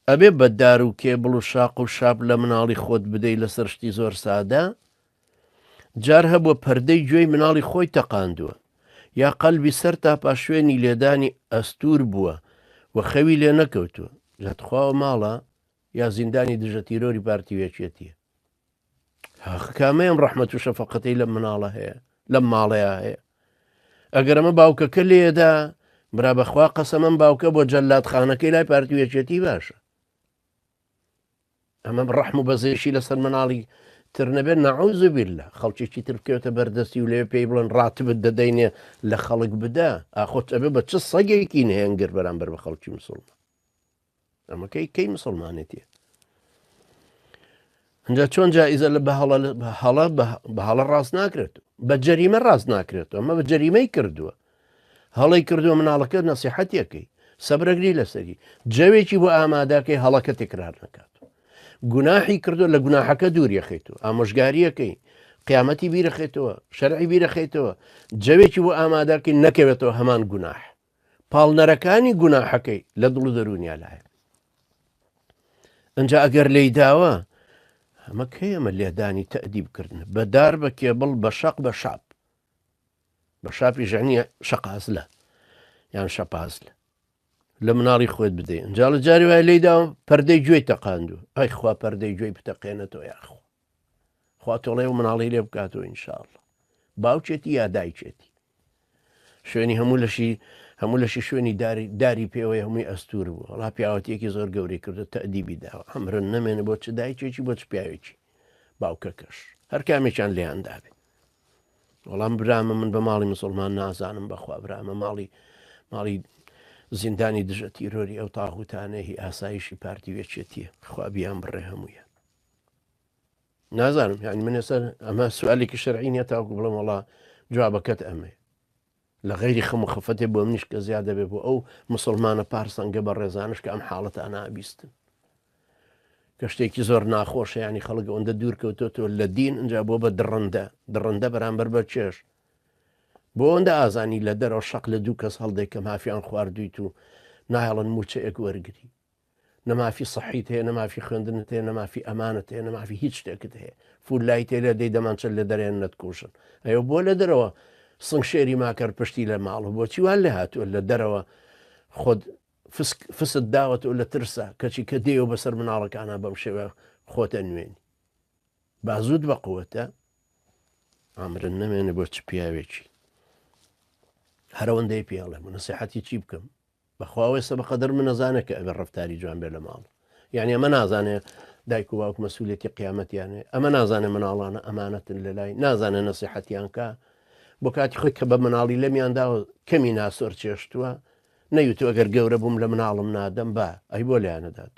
ئەبێ بە دار و کێبڵ و شاق و شاپ لە مناڵی خۆت بدەی لەسەر شتی زۆر سادە؟ جار هەبووە پەردەی گوێی مناڵی خۆی تەقاندووە یا قەلبی سەر تا پا شوێنی لێدانی ئەستوور بووە و خەوی لێ نەکەوتووە. جا تخواوە ماڵە یا زیندانی دژە تیرۆری پارتی و یەکێتیە؟ ئاخ کامەی ئەم ڕەحمەت و شەفەقەتەی لەم مناڵە هەیە لەم ماڵەیە هەیە ئەگەر ئەمە باوکەکە لێدا برا بەخوا قەسەمەم باوکە بۆ جەلادخانەکەی لای پارتی و یەکێتی باشە ئەمە ڕەحم و بەزەیشی لەسەر مناڵی تر نەبێت نەعوذ بالله خەڵکێکی تر بکەوێتە بەردەستی و لەوێ پێی بڵێن ڕاتبت دەدەینێ لە خەڵک بدە ئاخۆ ئەبێ بە چ سەگێکی نهێنگر بەرامبەر بە خەڵکی مسوڵمان ئەمە کەی کەی مسلمانێتیە ئەجا چۆن جائزە لە بەهەڵە هەڵە بە هەڵە ڕاست ناکرێت بە جەریمە ڕاست ناکرێت ئەمە بە جەریمەی کردووە هەڵی کردووە مناڵەکە نەسیحەتەکەی سەبرەگری لەسەری جەوێکی بۆ ئامادەکەی هەڵەکە تکرار نکات گوناحی کردو لە گوناحەکە دووریەخیت و ئامۆژگاریەکەی قیامەتی بیرەخێتەوە شەرعی بیرەخیتەوە جەوێکی بۆ ئامادەکەی نەکەوێتەوە هەمان گوناح پاڵنەرەکانی گوناحەکەی لە دڵ و دەروونیا لایە. ئەجا ئەگەر لێی داوە ئەمە کەی ئەمە لێدانی تەئدیب کردنە بە دار بە کێبڵ بە شەق بە شاپ بە شاپی ژەنیە شەقازلە یان شەپازلە لە مناڵی خۆت بدەی ئەجا لە جاری وای لێی داوە پەردەی گوێی تەقاندوو ئای خوا پەردەی گوێی بتەقێنێتەوە یاخوا خوا تۆڵەی ئەو مناڵەی لێ بکاتەوە ئینشاءاللە باوکێتی یا دایکێتی شوێنی هەموو لەشی هەموو لەشی شوێنی داری داری پێوەی هەمووی ئەستور بوو وڵا پیاوەتیەکی زۆر گەورەی کردو تەدیبی داوە ئەمرن نەمێنە بۆ چ دایکێکی بۆ چ پیاوێکی باوکەکەش هەر کامێکیان لێیان دابێ وەڵام برامە من بە ماڵی مسلمان نازانم بەخوا برامە ماڵی ماڵی زیندانی دژە تیرۆری ئەو تاغوتانە هی ئاسایشی پارتی وێچێتیە خوا بیان بڕێ هەموویان نازانم یعنی من ئێستا ئەمە سوالێکی شەرعی نییە تاوەکو بڵێم وەڵا جوابەکەت ئەمەیە لە غەیری خەم و خەفەتێ بۆ منیش کە زیاد دەبێ بۆ ئەو مسلمانە پارسەنگە بە ڕێزانش کە ئەم حاڵەتانە ئەبیستن کە شتێکی زۆر ناخۆشە ینی خەڵک ئەوەندە دوور کەوتۆتەوە لە دین ئینجا بۆ بە دڕندە دڕندە بەرامبەر بە چێژ بۆ ئەوەندە ئازانی لە دەرەوە شەق لە دوو کەس هەڵدەی کە مافیان خواردویت و نایەڵن موچەیەک وەرگری نە مافی سەحیت هەیە نە مافی خوێندنت هەیە نە مافی ئەمانت هەیە نە مافی هیچ شتێکت هەیە فولایت هەیە لێ دەی دەمانچە لە دەرێن نەتکوژن ئەیوە بۆ لە دەرەوە سنگ شێری ماکەر پشتی لە ماڵ بۆچی وان لێ هاتووە لە دەرەوە خۆت فست داوەتەوە لە ترسا کەچی کە دێەوە بەسەر مناڵەکانە بەم شێوە خۆتە نوێنی بازوت بە قوتە ئامرن نەمێنێ بۆ چ پیاوێکی هەرەوەندەی پێڵێم نسیحەتی چی بکەم بەخوا ئەوێستا بەقەدەر من نەزانێ کە ئەبێ ڕەفتاری جوان بێ لە ماڵ یعنی ئەمە نازانێ دایک و باوک مەسوولێتی قیامەتیانێ ئەمە نازانێ مناڵانە ئەمانەتن لە لای نازانێ نەسیحەتیان کا بۆ کاتی خۆی کە بە مناڵی لەمیاندا کەمی ناسۆر چێشتووە نەیوتو ئەگەر گەورە بووم لە مناڵم نادەم با ئەی بۆ لیانەدات.